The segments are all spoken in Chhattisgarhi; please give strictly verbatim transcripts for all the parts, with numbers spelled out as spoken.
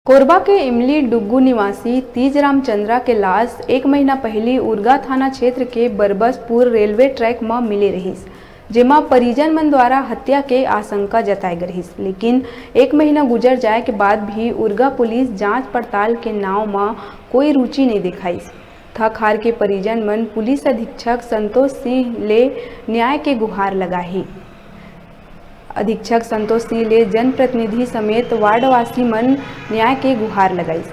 कोरबा के इमली डुग्गू निवासी तीज रामचंद्रा के लाश एक महीना पहिली उरगा थाना क्षेत्र के बरबसपुर रेलवे ट्रैक म मिले रहिस, जेमा परिजन मन द्वारा हत्या के आशंका जताए गे रहिस। लेकिन एक महीना गुजर जाए के बाद भी उरगा पुलिस जांच पड़ताल के नाव म कोई रुचि नइ दिखाइस। थक हार के परिजन मन पुलिस अधीक्षक संतोष सिंह ले न्याय के गुहार लगाही। अधीक्षक संतोष सिंह ले जनप्रतिनिधि समेत वार्डवासी मन न्याय के गुहार लगाइस।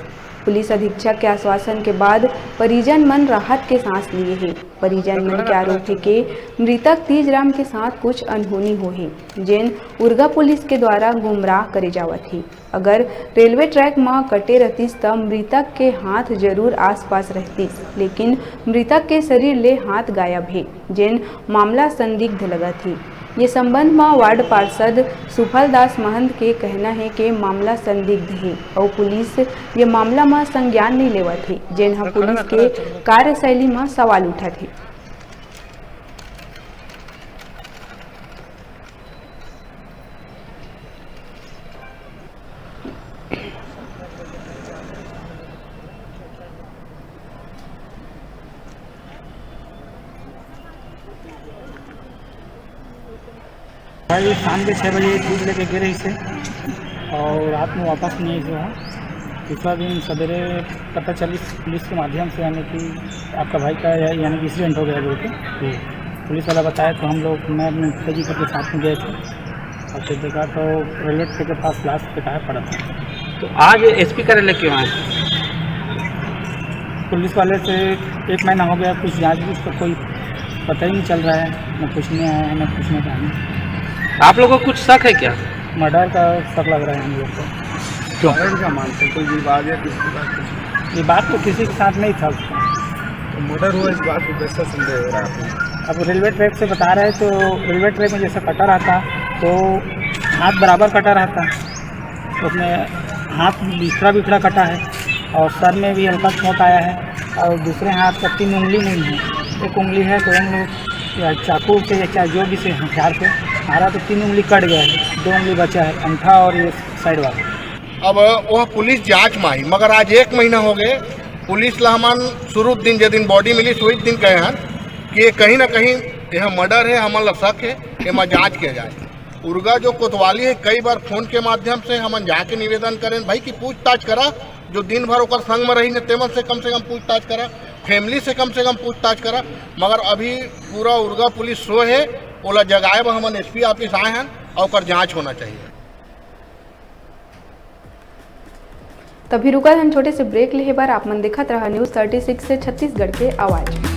पुलिस अधीक्षक के आश्वासन के बाद परिजन मन राहत के सांस लिए हे। परिजन मन के आरोप हे के मृतक तीज राम के साथ कुछ अनहोनी होहे, जेन उरगा पुलिस के द्वारा गुमराह करे जावत हे। अगर रेलवे ट्रैक म कटे रहतिस, त मृतक के हाथ जरूर आसपास रहतिस, लेकिन मृतक के शरीर ले हाथ गायब हे, जेन मामला संदिग्ध लगत हे। ये संबंध म वार्ड पार्षद सुफल दास महंत के कहना हे के मामला संदिग्ध हे अउ पुलिस ये मामला म संज्ञान नइ लेवत हे, जेन ह पुलिस के कार्यशैली म सवाल उठत हे। भाई, शाम के छः बजे दूध लेके गे रहिस हे और रात में वापस नहीं आया। दूसरा दिन सवेरे पता चली पुलिस के माध्यम से, यानी कि आपका भाई का, यानी कि एक्सीडेंट हो गया बोल के। पुलिस वाला बताया तो हम लोग, मैं अपने पिताजी करके साथ में गए थे और फिर देखा तो रेलवे ट्रैक के पास लाश बेकार पड़ा था। तो आज एसपी कार्यालय क्यों आए? पुलिस वाले से एक महीना हो गया, कुछ जांच भी उसका कोई पता ही नहीं चल रहा है, न पूछने आए हैं, न पूछने का है। आप लोगों को कुछ शक है क्या? मर्डर का शक लग रहा है हम लोग को। क्यों? मर्डर क्या मानते हैं? कोई विवाद या किसी के साथ कुछ? विवाद तो किसी के साथ नहीं था उसका। तो मर्डर हुआ, इस बात को कैसा संदेह हो रहा है आपको? अब रेलवे ट्रैक से बता रहे, तो रेलवे ट्रैक में जैसे कटा रहता तो हाथ बराबर कटा रहता, उसमें हाथ बिखरा बिखरा कटा है और सर में भी हल्का चोट आया है और दूसरे हाथ का तीन उंगली नहीं है, एक उंगली है तो हम लोग या चाकू से या चाहे जो भी से हथियार से मारा तो तीन उंगली कट गया है, दो उंगली बचा है, अंगठा और ये साइड वाला। अब वह पुलिस जांच में आई, मगर आज एक महीना हो गए पुलिस ला हमन शुरू दिन, जे दिन बॉडी मिली, वही दिन कहे हन कि ये कहीं ना कहीं यह मर्डर है, हमन ला शक है, एमा जांच किया जाए। उरगा जो कोतवाली है, कई बार फोन के माध्यम से हमन जाके निवेदन करें, भाई, कि पूछताछ करा, जो दिन भर ओकर संग में रही ने, तेमन से कम से कम पूछताछ करा, फैमिली से कम से कम पूछताछ करा। मगर अभी पूरा उरगा पुलिस सो है, ओला जगाए बर हमन एसपी ऑफिस आए हन और ओकर जांच होना चाहिए। तभी रुकत हन छोटे से ब्रेक लेहे बर। आप मन देखत रहा न्यूज़ थर्टी सिक्स से छत्तीसगढ़ के आवाज़।